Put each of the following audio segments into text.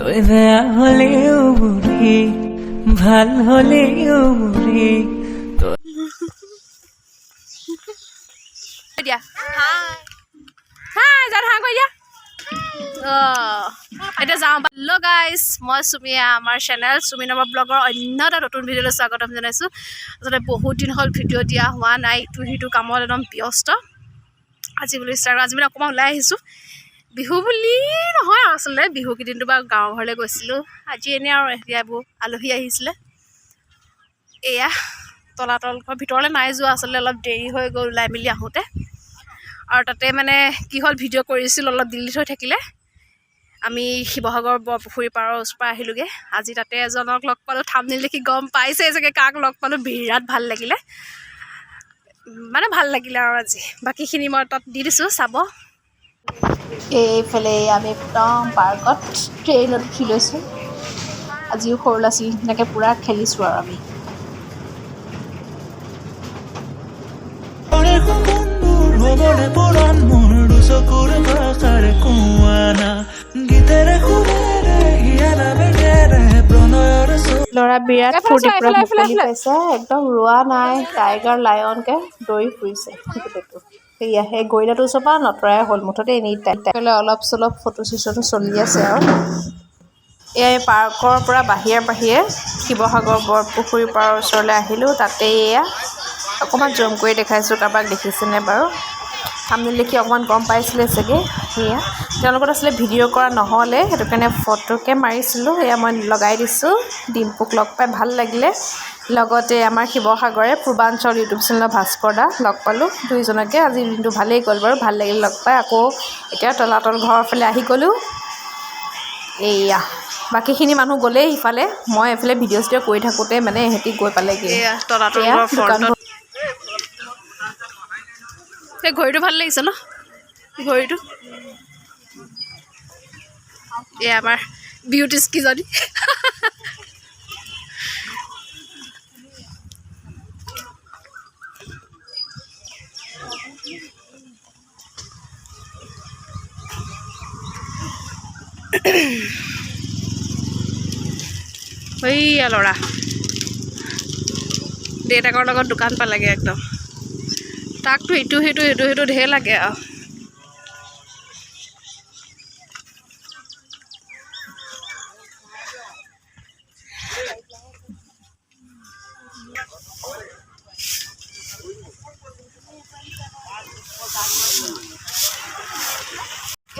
তই বেয়া হলেও মোৰে, ভাল হলেও মোৰে তই। দিয়া হাই, যা হাই কৈ দিয়া। অঁ, এতিয়া যাওঁ। হেল্ল' গাইজ, মই চুমিয়া, আমাৰ চেনেল চুমি নৱ ব্লগৰ অন্য এটা নতুন ভিডিঅ'লৈ স্বাগতম জনাইছোঁ। আচলতে বহুত দিন হ'ল ভিডিঅ' দিয়া হোৱা নাই, ইটো সিটো কামত একদম ব্যস্ত। আজি বুলি ষ্টাৰ্ট, আজি মানে অকণমান ওলাই আহিছোঁ। বিহু বুলি নহয় আৰু, আচলতে বিহু কেইদিনটো বা গাঁৱৰ ঘৰলৈ গৈছিলোঁ। আজি এনেই আৰু এতিয়া এইবোৰ আলহী আহিছিলে। এয়া তলাতল ঘৰ ভিতৰলৈ নাই যোৱা, আচলতে অলপ দেৰি হৈ গ'ল ওলাই মেলি আহোঁতে। আৰু তাতে মানে কি হ'ল, ভিডিঅ' কৰিছিলোঁ, অলপ ডিলিট হৈ থাকিলে। আমি শিৱসাগৰ বৰপুখুৰী পাৰৰ ওচৰৰ পৰা আহিলোঁগৈ। আজি তাতে এজনক লগ পালোঁ। থাম্বনেইল দেখি গম পাইছে চাগে কাক লগ পালোঁ। বিৰাট ভাল লাগিলে, মানে ভাল লাগিলে। আৰু আজি বাকীখিনি মই তাত দি দিছোঁ, চাব। এইফালে আমি একদম পাৰ্কত ট্ৰেইনত উঠি লৈছোঁ। আজিও সৰু ল'ৰা ছোৱালী নিচিনাকৈ পূৰা খেলিছোঁ আৰু আমি। সপোনবোৰ হ'বনে পূৰণ মোৰ, দুচকুৰ ভাষাৰে কোৱা না, গীতেৰে সুৰেৰে হিয়াৰ বেগেৰে প্ৰণয়ৰ ল'ৰা বিৰাট এইফালে ফূৰ্তি, চোৱা, পূৰা এইফালে, এইফালে, মুকলি পাইছে, একদম ৰোৱা নাই। টাইগাৰ লায়নকে দৌৰি ফুৰিছে গোটেইটো। সেয়া সেই গৰিলাটোৰ ওচৰৰ পৰা নতৰাই হ'ল মুঠতে। এনি টাইম অলপ চলপ ফটো চেশ্যনো চলি আছে। আৰু এয়া এই পাৰ্কৰ পৰা বাহিৰে বাহিৰে শিৱসাগৰ বৰপুখুৰী পাৰৰ ওচৰলৈ আহিলোঁ। তাতে এয়া অকণমান জুম কৰি দেখাইছোঁ, কাৰোবাক দেখিছেনে বাৰু? থাম্বনেইল দেখি অকণমান গম পাইছিলে চাগে। সেয়া তেওঁলোকত আচলতে ভিডিঅ' কৰা নহ'লে, সেইটো কাৰণে ফটোকে মাৰিছিলোঁ। সেয়া মই লগাই দিছোঁ। ডিম্পুক লগ পাই ভাল লাগিলে, লগতে আমাৰ শিৱসাগৰে পূৰ্বাঞ্চল ইউটিউব চেনেলৰ ভাস্কৰ দা লগ পালোঁ দুইজনকে। আজিৰ দিনটো ভালেই গ'ল বাৰু, ভাল লাগিল লগ পাই। আকৌ এতিয়া তলাতল ঘৰৰ ফালে আহি গ'লোঁ। এইয়া বাকীখিনি মানুহ গ'লেই সিফালে, মই এইফালে ভিডিঅ' চিডিঅ' কৰি থাকোঁতে মানে ইহঁতি গৈ পালেগৈ। এয়া তলাতল এয়া ঘৰৰ দোকান। ফ্ৰণ্টত সেই ঘড়ীটো ভাল লাগিছে ন ঘড়ীটো? এয়া আমাৰ বিউটিছ কিজনী। এইয়া ল'ৰা দেউতাকৰ লগত দোকান পালেগৈ একদম। তাকতো ইটো সিটো ইটো সিটো ঢেৰ লাগে আৰু।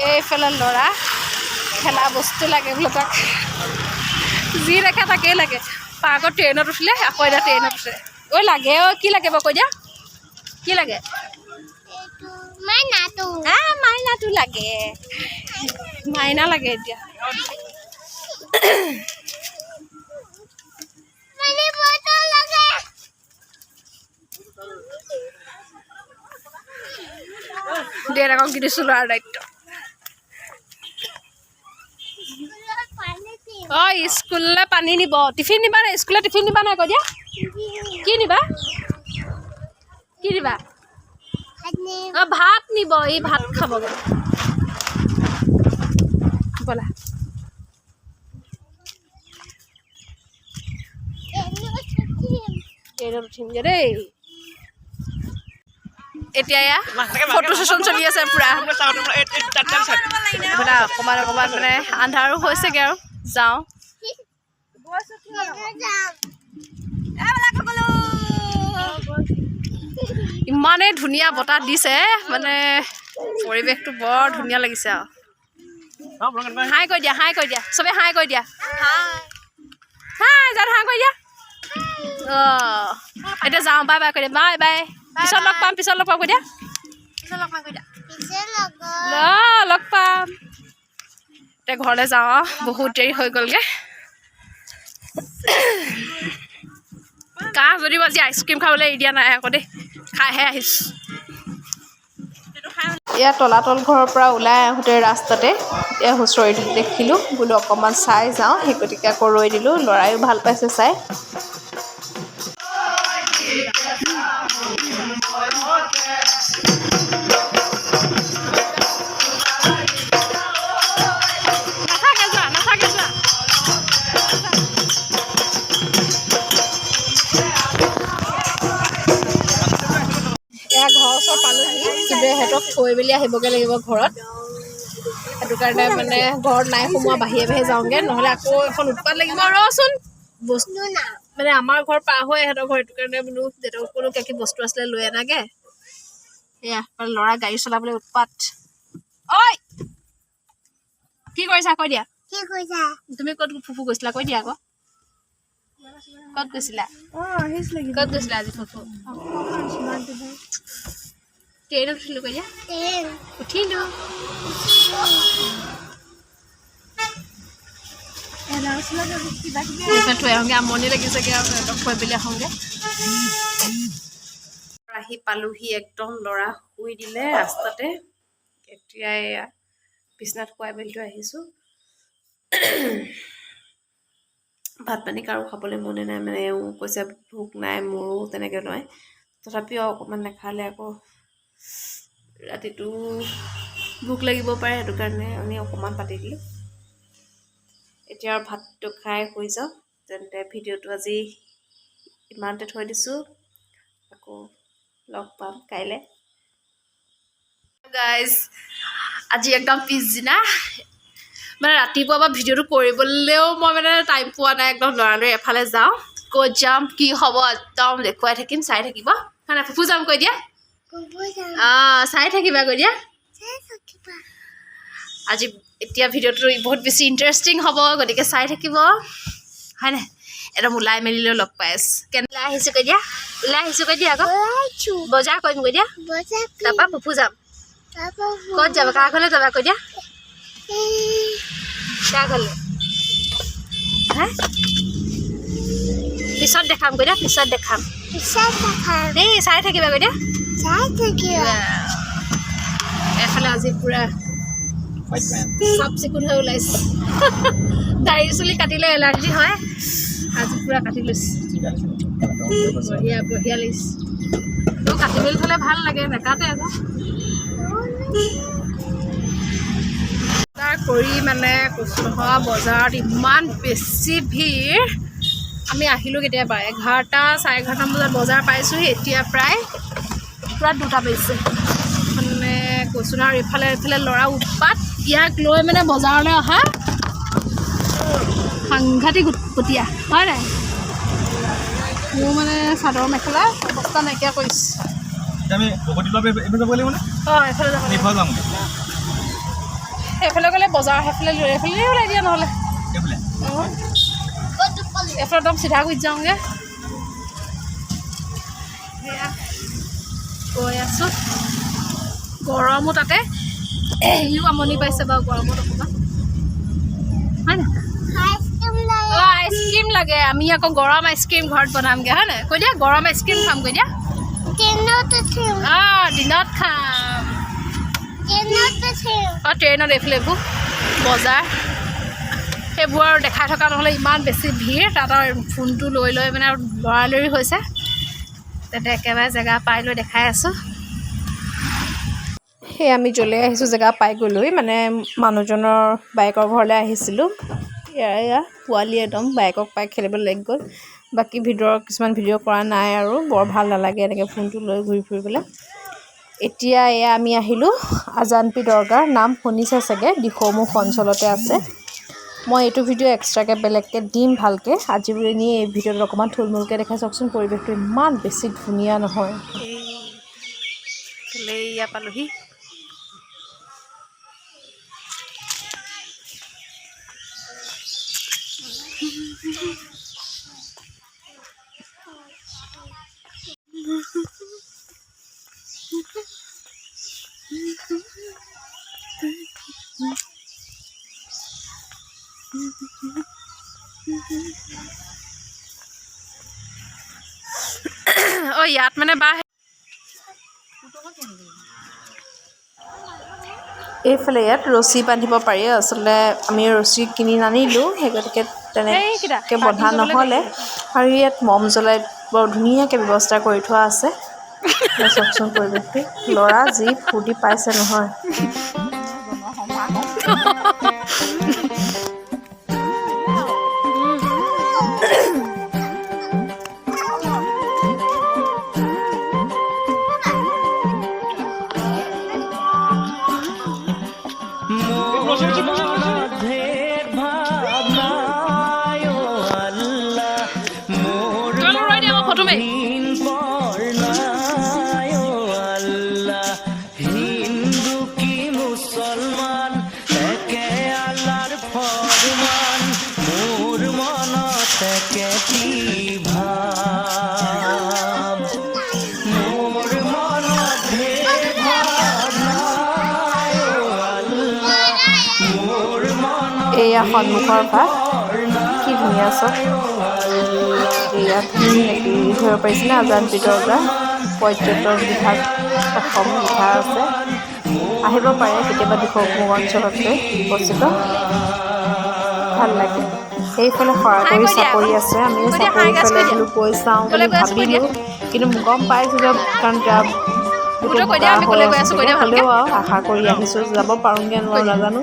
এইফালে ল'ৰা খেলা বস্তু লাগে বোলে, তাক যি দেখে তাকেই লাগে। পাৰ্কত ট্ৰেইনত উঠিলে, আকৌ এতিয়া ট্ৰেইনত উঠে। ঐ লাগে, ঐ কি লাগে বাৰু কৈ দিয়া, কি লাগে? মাইনাটো। মাইনাটো লাগে, মাইনা লাগে এতিয়া। পানী বটল লাগে। দেউতাকক দি দিছোঁ ল'ৰাৰ দায়িত্ব। পানী পিম। অ স্কুললৈ পানী নিব, টিফিন নিবা নাই? স্কুললৈ টিফিন নিবা নাই কৈ দিয়া। কি নিবা, কি নিবা? পানী। অ ভাত নিব, এই ভাত খাবগৈ ব'লা। ট্ৰেইনত উঠিমগৈ দেই। এতিয়া এয়া ফটো চেশ্যন চলি আছে পুৰা। এইফালে অকণমান অকণমান মানে আন্ধাৰো হৈছেগৈ আৰু যাওঁ। যাম। ইমানেই ধুনীয়া বতাহ দিছে, মানে পৰিৱেশটো বৰ ধুনীয়া লাগিছে। আৰু হাই কৈ দিয়া, হাই কৈ দিয়া, চবে হাই কৈ দিয়া। হাই যা, হাই কৈ দিয়া। অঁ, এতিয়া যাওঁ, বাই বাই কৈ দিয়া। বাই বাই, পিছত লগ পাম, পিছত লগ পাম কৈ দিয়া। পিছে লগত। লগ পাম। এতিয়া ঘৰলৈ যাওঁ আৰু, বহুত দেৰি হৈ গ'লগৈ। কাহ যদিও আজি আইচক্ৰীম খাবলৈ এৰি দিয়া নাই আকৌ দেই, খাইহে আহিছোঁ। এয়া তলাতল ঘৰৰ পৰা ওলাই আহোঁতে ৰাস্তাতে এয়া হুঁচৰি দেখিলোঁ, বোলো অকণমান চাই যাওঁ। সেই গতিকে আকৌ ৰৈ দিলোঁ। ল'ৰায়ো ভাল পাইছে চাই। নাথাকে যোৱা, নাথাকে যোৱা। থৈ মেলি আহিবগৈ লাগিব ঘৰত। সেইটো কাৰণে মানে ঘৰত নাই সোমোৱা, বাহিৰে বাহিৰে যাওঁগৈ, নহ'লে আকৌ এখন উৎপাত লাগিব। ৰচোন, বস্তু মানে আমাৰ ঘৰ পাৰ হৈ ইহঁতৰ ঘৰ, সেইটো কাৰণে বোলো দেউতাক ক'লো কিবা কিবি বস্তু আছিলে লৈ আনাগৈ। এয়া ল'ৰা গাড়ী চলাবলৈ উৎপাত। ঐ কি কৰিছা কৈ দিয়া। কি কৈছা? তুমি ক'ত ফুফু গৈছিলা কৈ দিয়া আকৌ। ক'ত গৈছিলা? ক'ত গৈছিলা আজি ফুফু? ট্ৰেইনত উঠিলো কৈ দিয়া। উঠিলো। থৈ আহোঁগৈ, আমনি লাগিছেগৈ আৰু সিহঁতক থৈ মেলি আহোঁগৈ। আহি পালোহি, একদম ল'ৰা শুই দিলে ৰাস্তাতে। এতিয়া এয়া বিচনাত শুৱাই মেলি থৈ আহিছোঁ। ভাত পানী কাৰো খাবলৈ মনে নাই, মানে এওঁ কৈছে ভোক নাই, মোৰো তেনেকৈ নহয়, তথাপিও অকণমান নাখালে আকৌ ৰাতিটো ভোক লাগিব পাৰে, সেইটো কাৰণে আমি অকণমান পাতি দিলোঁ। এতিয়া আৰু ভাতটো খাই শুই যাওঁ। তেন্তে ভিডিঅ'টো আজি ইমানতে থৈ দিছোঁ, আকৌ লগ পাম কাইলৈ। গাইজ, আজি একদম পিছদিনা, মানে ৰাতিপুৱা পৰা ভিডিঅ'টো কৰিবলৈও মই মানে টাইম পোৱা নাই। একদম লৰালৰি এফালে যাওঁ, ক'ত যাম কি হ'ব একদম দেখুৱাই থাকিম, চাই থাকিব। হয় নাই? ফুফু যাম কৈ দিয়া। অঁ, চাই থাকিবা কৈ দিয়া। আজি এতিয়া ভিডিঅ'টো বহুত বেছি ইণ্টাৰেষ্টিং হ'ব, গতিকে চাই থাকিব। হয় নাই? একদম ওলাই মেলি লৈ লগ পাই আছোঁ। কেনে ওলাই আহিছোঁ কৈ দিয়া। ওলাই আহিছোঁ কৈ দিয়া আকৌ। বজাৰ কৰিম কৈ দিয়া। তাৰপৰা ফুফু যাম। ক'ত যাবা? কাৰ ঘৰলৈ যাবা কৈ দিয়া। কাৰ ঘৰলৈ? হা, পিছত দেখাম কৈ দিয়া। পিছত দেখাম দেই, চাই থাকিবা কৈ দিয়া। এফালে আজি পূৰা চাফ চিকুণ হৈ ওলাইছে। দাড়ি চুলি কাটিলে এলাৰ্জি হয়, আজি পূৰা কাটি লৈছে। বঢ়িয়া বঢ়িয়া লাগিছে। কাটি মেলি থ'লে ভাল লাগে, নেকাটে আকৌ। বজাৰ কৰি মানে কৈছোঁ নহয়, বজাৰত ইমান বেছি ভিৰ। আমি আহিলোঁ কেতিয়াবা 11টা 11:30মান বজাত বজাৰ পাইছোঁহি, এতিয়া প্ৰায় পূৰা 2টা বাজিছে। মানে কৈছোঁ নহয়, আৰু এইফালে এইফালে ল'ৰা উৎপাত, ইয়াক লৈ মানে বজাৰলৈ অহা সাংঘাতিক উৎপতীয়া হয় নাই? মোৰ মানে চাদৰ মেখেলা অৱস্থা নাইকিয়া কৰিছে। অঁ, এইফালে যাব। সেইফালে গ'লে বজাৰ, সেইফালে লৈ এইফালে ওলাই দিয়া নহ'লে। অঁ, এইফালে একদম চিধা গুচি যাওঁগৈ। সেয়া গৈ আছোঁ। গৰমো তাতে, সিও আমনি পাইছে বাৰু গৰমত অকণমান। হয় নাই? অঁ, আইচক্ৰীম লাগে। আমি আকৌ গৰম আইচক্ৰীম ঘৰত বনামগৈ। হয় নাই কৈ দিয়া। গৰম আইচক্ৰীম খাম কৈ দিয়া। অঁ, দিনত খাম। অঁ, ট্ৰেইনত। এইফালে এইবোৰ বজাৰ সেইবোৰ আৰু দেখাই থকা নহ'লে, ইমান বেছি ভিৰ তাত আৰু ফোনটো লৈ লৈ মানে লৰালৰি হৈছে। তেন্তে একেবাৰে জেগা পাই লৈ দেখাই আছোঁ। সেই আমি য'লৈ আহিছোঁ জেগা পাই গ'লোহি, মানে মানুহজনৰ বায়েকৰ ঘৰলৈ আহিছিলোঁ। এয়া পোৱালি একদম বায়েকক পাই খেলিবলৈ লাগি গ'ল। বাকী ভিডিঅ' কিছুমান ভিডিঅ' কৰা নাই আৰু বৰ ভাল নালাগে এনেকৈ ফোনটো লৈ ঘূৰি ফুৰিবলৈ। এতিয়া এয়া আমি আহিলোঁ আজানপীৰ দৰগাহ, নাম শুনিছে চাগে, দিখৌমুখ অঞ্চলতে আছে। মই এইটো ভিডিঅ' এক্সট্ৰাকৈ বেলেগকৈ দিম ভালকৈ। আজি বুলি এনেই এই ভিডিঅ'টোত অকণমান থুলমূলকৈ দেখাই চাওকচোন, পৰিৱেশটো ইমান বেছি ধুনীয়া নহয়। এইয়া পালোহি। অ, ইয়াত মানে বা এইফালে ইয়াত ৰছী বান্ধিব পাৰি। আচলতে আমি ৰছী কিনি নানিলোঁ, সেই গতিকে তেনেকৈ বন্ধা নহ'লে। আৰু ইয়াত মম জ্বলাই বৰ ধুনীয়াকৈ ব্যৱস্থা কৰি থোৱা আছে। চাওকচোন পৰিৱেশটো, ল'ৰা যি ফূৰ্তি পাইছে নহয়। ফৰমান, মোৰ মনত একেটি ভাৱ, মোৰ মনত ভেদ নাই অ আল্লাহ, মোৰ মনত এয়া সন্মুখৰ ভাগ, কি ধুনীয়া চব। ইয়াত হেৰি ধৰিব পাৰিছেনে? আজান পীৰ দৰগাহ, পৰ্যটন বিভাগ অসম লিখা আছে। আহিব পাৰে কেতিয়াবা, দিখৌমুখ অঞ্চলতে অৱস্থিত। ভাল লাগে। সেইফালে খৰাগুৰি চাপৰি আছে। আমি চাপৰিফালে বোলো গৈ চাওঁ বুলি ভাবিলোঁ, কিন্তু গম পাইছোঁ যে কাৰণ গোটেই বোকা হৈ আছে। হ'লেও আৰু আশা কৰি আহিছোঁ, যাব পাৰোঁগৈ নোৱাৰোঁ নাজানো।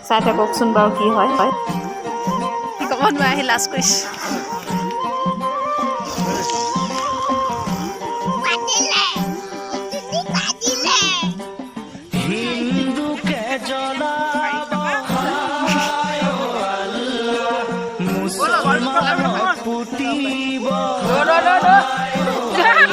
চাই থাককচোন বাৰু কি হয়। কি ক'ব নোৱাৰে, আহি লাজ কৰিছে। কাটিলে, কাটিলে। হিন্দুকে জ্বলাব হায় অ আল্লাহ, মুছলমানক পুতিব।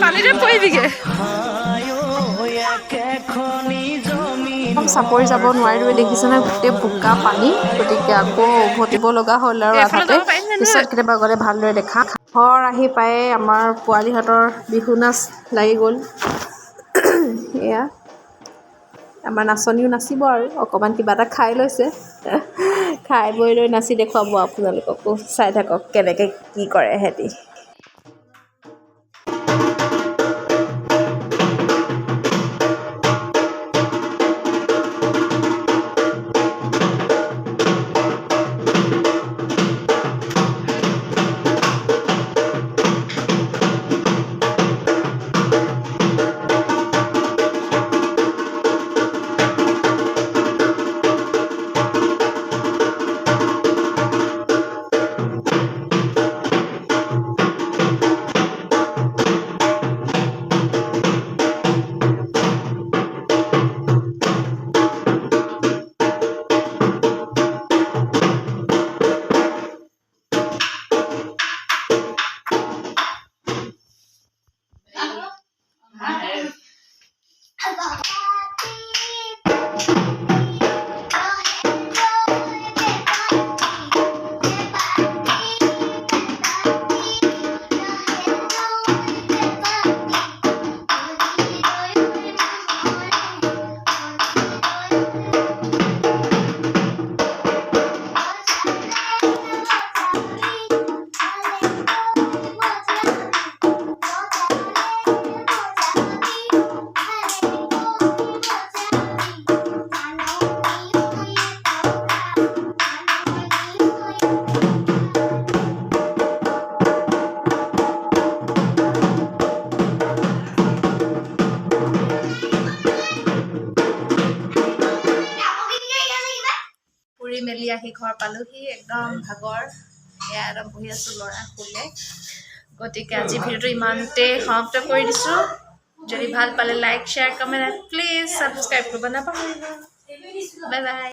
পানীতে পৰিবিগে। হায় অ একেখনি জমিন। চাপৰি যাব নোৱাৰিলোঁ, দেখিছেনে গোটেই বোকা পানী। গতিকে আকৌ উভতিব লগা হ'ল আৰু এইফালে আধাতে। যাব পাৰিম নে? পিছত কেতিয়াবা গ'লে ভালদৰে দেখা। ঘৰ আহি পায়ে আমাৰ পোৱালিহঁতৰ বিহু নাচ লাগি গ'ল। এয়া আমাৰ নাচনীও নাচিব আৰু অকণমান কিবা এটা খাই লৈছে। খাই বৈ লৈ নাচি দেখুৱাব আপোনালোককো। চাই থাকক কেনেকৈ কি কৰে সিহঁতি। ফুৰি মেলি আহি ঘৰ পালোহি, একদম ভাগৰ। এয়া একদম বহি আছোঁ, ল'ৰা শুলে। গতিকে আজি ভিডিঅ'টো ইমানতে সমাপ্ত কৰি দিছোঁ। যদি ভাল পালে like, share, comment, please subscribe কৰিব নাপাহৰিব। Bye bye.